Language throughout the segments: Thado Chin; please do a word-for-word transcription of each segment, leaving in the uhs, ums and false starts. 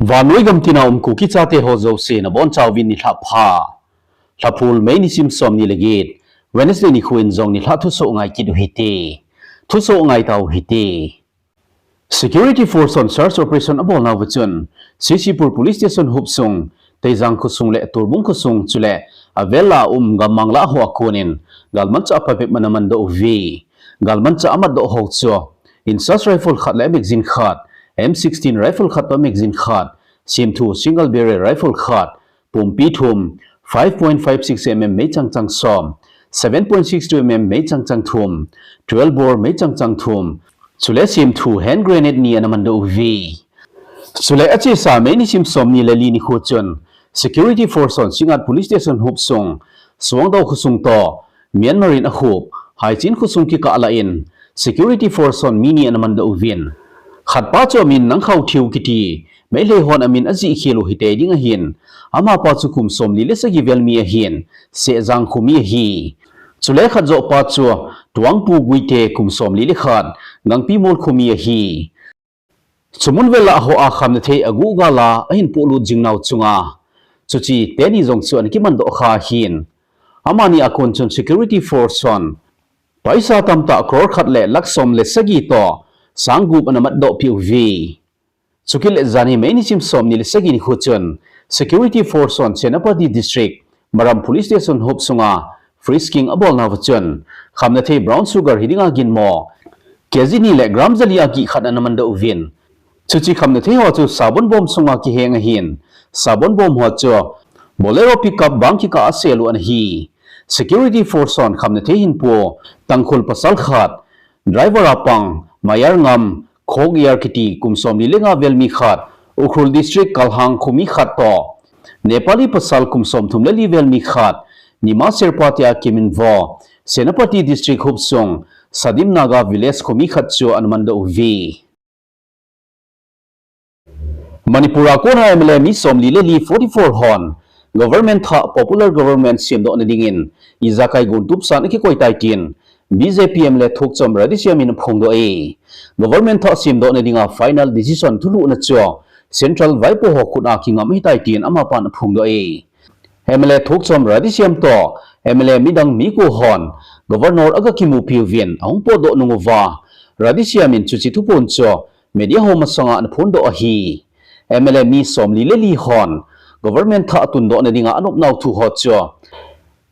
Vannoi gam tina um Kuki chate ho jouse nabonchauvin nilhah pha. Lhaphul May nisim somni le get, Wednesday nikho in jong nilhah thusoh ngai kit u hite. Thusoh ngai tau hite. Security Force hon search operation abolnauva chun, C C Pur Police Station hopsung, Teijang khosung le Turbung khosung chule avel a um gammang lah ho a konin galmanchah aphabep ana mandoh uve. Galmanchah amatdoh ho chu, Inchas rifle khat le magazine khat, M sixteen rifle khat toh magazine khat, semthu single barrel rifle khat, pumpi thum, five point five six M M meichang chang som, seven point six two M M meichang chang thum, twelve bore meichang chang thum, chule semthu hand grenade ni ana mandoh uve. Chule achesa May nisim somni le li nikho chun, Security Force hon Singngat Police Station hopsung, Suangdoh khosung toh, Myanmar in ahop, Haichin khosung kikah lah in, Security Force hon mi ni ana mandoh uvin. Khatpa chu amin Nangkhaothiu kiti, Meitei hon amin ajih khel u hitei ding ahin. Amapa chu kum somli le sagi vel mi ahin, Sehjang kho mi ahi. Chule khat joh pa chu, Tuangpu Guite kum somli le khat, Gangpimol kho mi ahi. Chumun vel a ho a khamnathei aguh gal a ahin polut jing nau chunga, chuche teni jong chu ana kimandoh kha ahin. Amani a kon chun Security Force hon paisa tamtah crore khat le lakh som le sagi toh sang gup ana matdoh peh uve. Chukit le janhi May nisim somni le sagi nikho chun Security Force hon Senapati District, Maram Police Station hopsunga frisking abolnauva chun, khamnathei brown sugar hidinga ginmo K G ni le gram jali a kikhat ana mandoh uvin. Chuche khamnathei ho chu sabon bom sunga kiheng ahin. Sabon bom ho chu Bolero pickup bang kikah a sel u ana hi. Security Force hon khamnathei hinpo Tangkhul pasal khat, driver a pang Mayar Ngam, Khokiyar kiti kum somli le nga vel mi khat, Ukhrul District Kalhang kho mi khat toh, Nepali pasal kum somthum le li vel mi khat, Nima Sherpa tia kiminvo, Senapati District hopsung, Sadim Naga Village kho mi khat chu ana mandoh uve. Manipur a kona M L A mi somli le li, forty-four hon government thah popular government semdoh nadingin ijakai gontup san akikoi tai tin B J P M L A Thokchom Radheshyam in aphongdoh e. Government thah semdoh nadinga final decision thulhuhna chu Central vaipo ho khut a kingam ahitai tin amapan aphongdoh e. M L A Thokchom Radheshyam toh M L A midang mi ko hon Governor aga kimupi uvin ahung potdoh nung uva, Radheshyam in chuche thuphon chu media ho masanga ana phondoh ahi. M L A mi somli le li hon government thah tundoh nadinga anopnau thu ho chu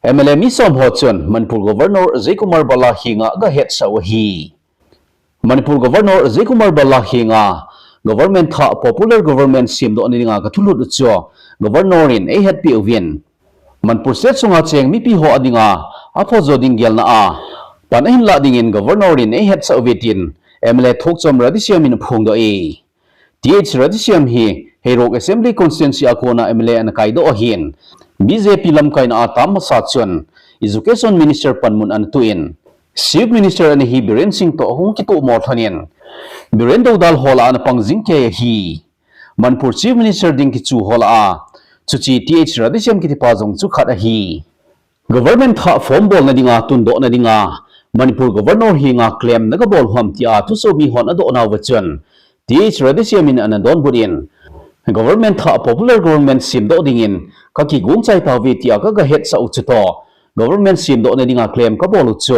M L A mi som ho chun Manipur Governor Ajay Kumar Bhalla henga aga hetsah u ahi. Manipur Governor Ajay Kumar Bhalla henga government thah popular government semdoh nadinga kathulhut u chu Governor in eihetpeh uvin, Manipur State sunga cheng mipi ho adinga aphojo ding gelna a pan ahinlah dingin Governor in eihetsah uve tin M L A Thokchom Radheshyam in aphongdoh e. T H Radheshyam hi Heirok Assembly Constituency a kona M L A ana kaidoh ahin, B J P lamkaina a term masa chun Education Minister panmun ana tuh in, Chief Minister ana hi Biren Singh toh ahung kitoh mo lhonin, Biren doudal ho lah a ana pang jing kei ahi. Manipur Chief Minister ding kichu ho lah a chuche T H Radheshyam kitipa jong chu khat ahi. Government thah form bolna dinga tundoh nadinga Manipur Governor henga claim naga bol u ham tia thuso mi hon adohnauva chun T H Radheshyam in ana donbut in, government thah popular government semdoh dingin kakigong chai tauve tia kaga hetsah u chutoh government semdoh nadinga claim kabol u chu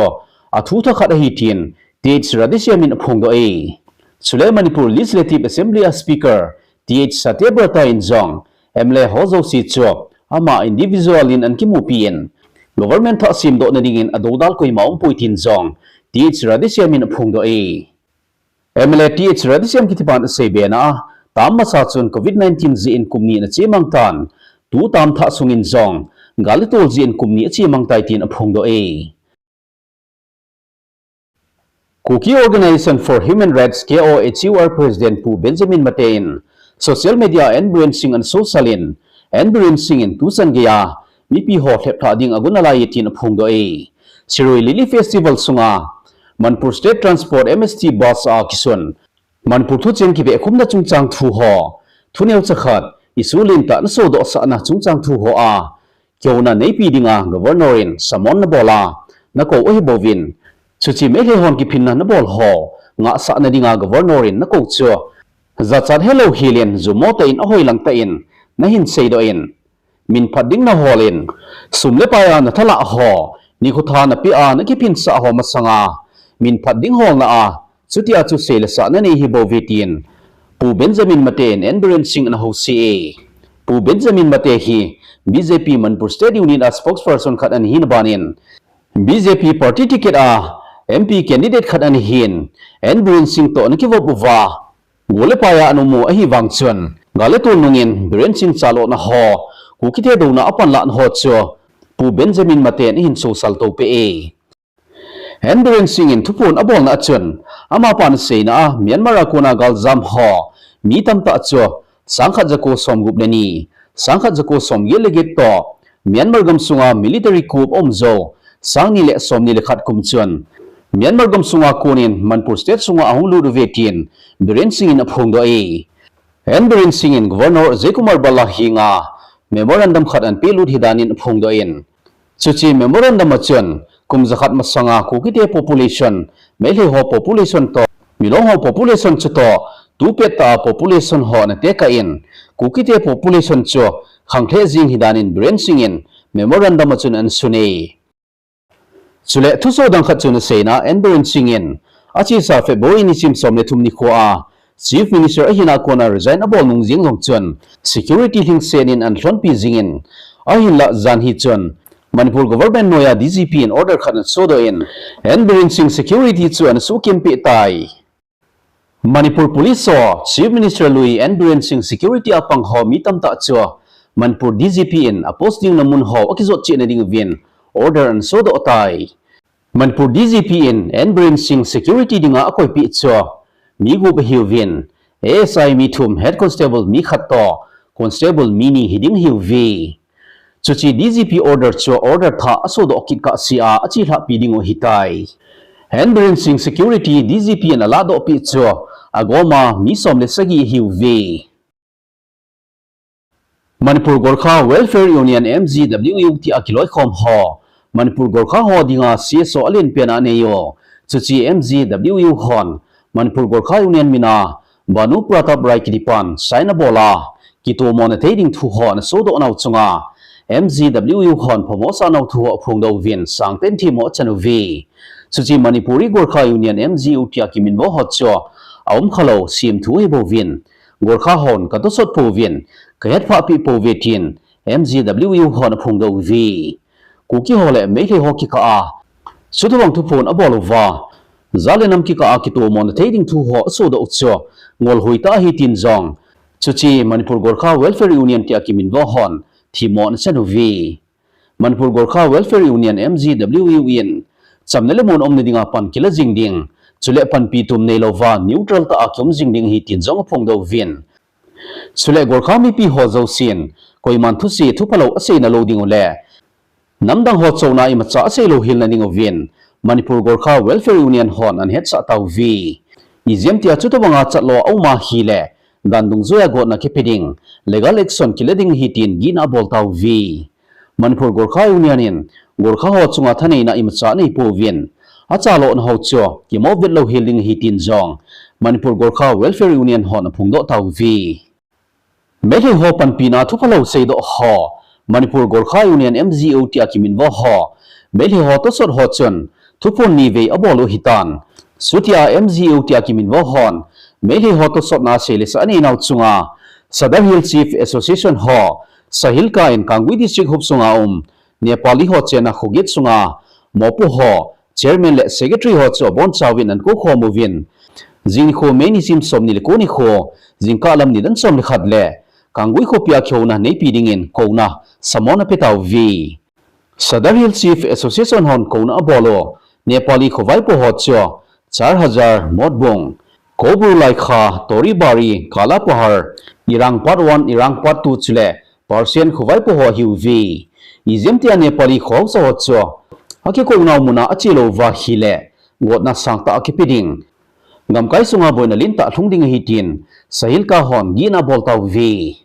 athu thakhat ahi tin T H Radheshyam in aphongdoh e. Chule Manipur Legislative Assembly a Speaker T H Satyabrata in jong M L A ho jouse chu ama individual in ana kimupi in, government thah semdoh nadingin adoudal koima umpoi tin jong T H Radheshyam in aphongdoh e. M L A T H Radheshyam kitipan aseibe na a, term masa chun covid nineteen jeh in kum ni ana chemang tan, tu term thah sungin jong gal le tol jeh in kum ni achemang tai tin aphongdoh e. Kuki Organization for Human Rights, K O H U R President Pu Benjamin Mate in social media N Biren Singh ana sosal in, N Biren Singh in tuchan geiya mipi ho lhepthah ding agon nalai e tin aphongdoh e. Shirui Lily Festival sunga Manipur State Transport M S T bus a kisun Manipur thucheng kibeh khumna chungchang thu ho, thu neocha khat, issue lentah nasodoh sahna chungchang thu ho a, kihouna neipi dinga Governor in summon nabol a, nakou ahi bouvin, chuche Meitei hon kiphinna nabol ho ngahsah nadinga Governor in nakou chu Jachat helou hel in, jumo tah in, ahoi lang tah in, nahin seidoh in, min phat ding nahol in, sum le pai a nathalah ho, nikho tha napeh a nakiphinsah ho masanga, min phat ding holna a, chutia chu seilesah nanei hibouve tin, Pu Benjamin Mate in N Biren Singh ana house e. Pu Benjamin Mate hi B J P Manipur State Unit a spokesperson khat ana hina banin, B J P party ticket a M P candidate khat ana hin, N Biren Singh toh ana kivop uva, go le pai a ana um u ahivang chun, gal le tol nungin Biren Singh chalona ho, Kukite douna a panlahna ho chu Pu Benjamin Mate in ahin sosal toupeh e. N Biren Singh in thuphon abolna a chun, amapan aseina a Myanmar a kona galjam ho, mi tamtah chu, sangkhat jako somgup le ni, sangkhat jako somget le get toh, Myanmar gamsunga military coup aum jou, sangni le somni le khat kum chun, Myanmar gamsunga konin Manipur State sunga ahung lut uve tin, Biren Singh in aphongdoh e. N Biren Singh in Governor Ajay Kumar Bhalla henga memorandum khat ana pelut hidan in aphongdoh in, chuche memorandum a chun, kum jakhat masanga Kukite population, Meitei ho population toh, Milong ho population chutoh, tupet tah a population ho ana tekah in, Kukite population chu khangtheh jing hidan in Biren Singh in memorandum a chun ana sun e. Chule thusoh dang khat chu ana seina, N Biren Singh in, achesa February nisim som le thum nikho a, Chief Minister ahina kona resign abol nung jeng jong chun, security lhingset in ana lhonpi jingin, ahinlah jan hi chun, Manipur government noiya D G P in order khat ana sodoh in, N Biren Singh security chu ana suhkempeh tai. Manipur Police ho, Chief Minister lui N Biren Singh security a pang ho mi tamtah chu Manipur D G P in a posting na mun ho akijot cheh na ding uvin order ana sodoh tai. Manipur D G P in N Biren Singh security dinga akoipeh chu mi gup ahiuvin, A S I mi thum, Head Constable mi khat toh, Constable mi ni hiding ahiuve. Chuche D G P order chu order thah asodoh kit kahsea achelhahpi ding u ahitai. N Biren Singh security D G P in alahdohpeh chu agoma mi som le sagi ahiuve. Manipur Gorkha Welfare Union, M G W U, tia kiloikhom ho Manipur Gorkha ho dinga C S O alenpen a anei u. Chuche M G W U hon Manipur Gorkha Union mina Bhanu Pratap Rai kitipan sign abol a, kitomona thei ding thu ho ana sodoh nau chunga M G W U hon phamo asah nau thu ho aphongdoh uvin, sangpen themmo achan uve. Chuche Manipuri Gorkha Union, M G U, tia kiminvo ho chu aum khalou, semthu ahibouvin, Gorkha hon katosot pouvin, kahetphahpeh pouve tin M G W U hon aphongdoh uve. Kuki ho le Meitei ho kikah a chutobang thuphon abol uva, jat le nam kikah a kitomona thei ding thu ho asodoh u chu ngolhoi tah ahi tin jong chuche Manipur Gorkha Welfare Union tia kiminvo hon themmo ana chan uve. Manipur Gorkha Welfare Union, M G W U, in chamna le monna umna dinga pan kila jing ding, chule panpi tum neilouva neutral tah a kium jing ding ahi tin jong aphongdoh uvin. Chule Gorkha mipi ho jousen koiman thuse thuphalou aseina lou ding u le namdang ho chouna imacha aseilou hel na ding uvin Manipur Gorkha Welfare Union hon ana hetsah tauve. Ijemtia chutobanga chatlo aum ahile dan dungjuia gotna kipe ding, legal action kila ding ahi tin gihna abol tauve. Manipur Gorkha Union in Gorkha ho chunga thaneina imacha aneipouvin, achalona ho chu kimo vet lou hel ding ahi tin jong Manipur Gorkha Welfare Union hon aphongdoh tauve. Meitei ho panpina thuphalou seidoh ho Manipur Gorkha Union, M G U, tia kiminvo ho Meitei ho tosot ho chun thuphon nivei abol u ahitan. Chutia M G U tia kiminvo hon Meitei ho tosotna seilesah anei nau chunga Sadar Hill Chief Association ho, SAHILCA, in Kangui District huop sunga um Nepali ho chenna kho get sunga mopo ho Chairman le Secretary ho chu abonchauvin ana koukhom uvin, jing nikho May nisim somni le ko nikho, jingkah lam nidan som le khat le Kangui khopia kihouna neipi dingin kouna samon apetauve. Sadar Hill Chief Association hon kouna abol u Nepali khovaipo ho chu Char Hajar, Motbung, Kobru Laikha, Tori Bari, Kala Pahar, Irang Part One, Irang Part Two chule Persian khovaipo ho ahiuve. Ijemtia Nepali kho haosa ho chu akikounau muna achelouva ahile gotna sangtah akipe ding, gamkai sunga boina lentah lhung ding ahi tin SAHILCA hon gihna abol tauve.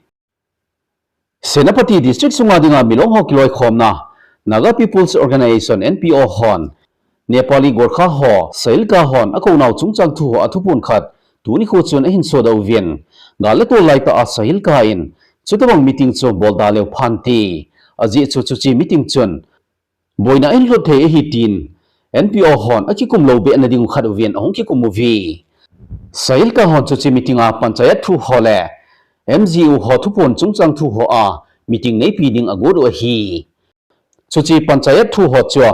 Senapati District sunga dinga Milong ho kiloikhomna Naga People's Organisation, N P O, hon Nepali Gorkha ho SAHILCA hon akounau chungchang thu ho a thuphon khat tuni kho chun ahin sodoh uvin, gal le tol laitah a Sahilka in chutobang meeting chu bolda leu phante, ajeh chu chuche meeting chun boina ahin lhut thei ahi tin N P O hon akikum lou behna ding u khat uvin ahung kikum uve. Sahilka hon chuche meeting a panchayat thu ho le M G U ho thuphon chungchang thu ho a meeting neipi ding agot u ahi. Chuche panchayat thu ho chu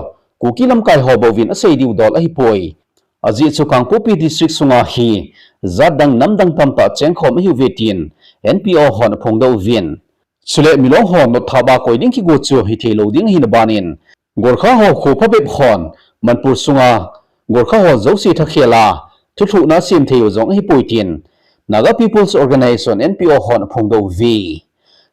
Kuki lamkai ho bouvin asei diu dol ahipoi. Ajeh chu Kangpokpi District sunga hi jat dang nam dang tamtah chengkhom ahiuve tin N P O hon aphongdoh uvin. Chule Milong ho notthap a koi ding kigo chu hithei lou ding ahina banin, Gorkha ho kho phabep hon Manipur sunga Gorkha ho jouse thakhel a thulhuhna asem thei u jong ahipoi tin Naga People's Organization, N P O hon aphongdoh uve.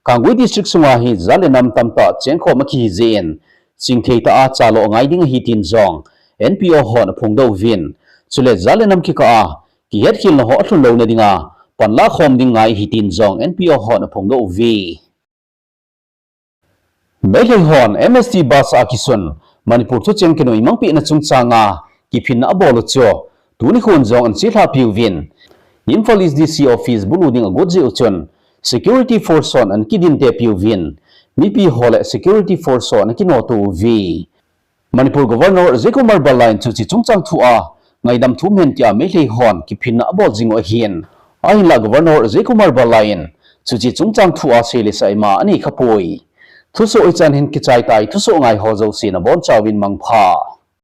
Kangpokpi District sunga hi jat le nam tamtah chengkhom akihi jeh in, chingthei tah a chalo angai ding ahi tin jong N P O hon aphongdoh uvin. Chule jat le nam kikah a kihetkhelna ho alhun louna dinga panla khom ding ngai ahi tin jong N P O hon aphongdoh uve. Meitei hon M S T bus a kisun Manipur thucheng kinoimang pehna chungchang a kiphinna abol u chu tuni khon jong ana chelhah piuvin, Imphal East D C office bulu ding agot jeh u chun security force hon ana kidinte piuvin, mipi ho le security force ho ana kinoto uve. Manipur Governor Ajay Kumar Bhalla in chuche chungchang thu a ngaidam thum hen tia Meitei hon kiphinna abol jing u ahin. Ahinlah Governor Ajay Kumar Bhalla in chuche chungchang thu a seilesa ima anei khapoi. Thusoh hichan hin kichai tai, thusoh ngai ho jouse nabonchauvin mangpha.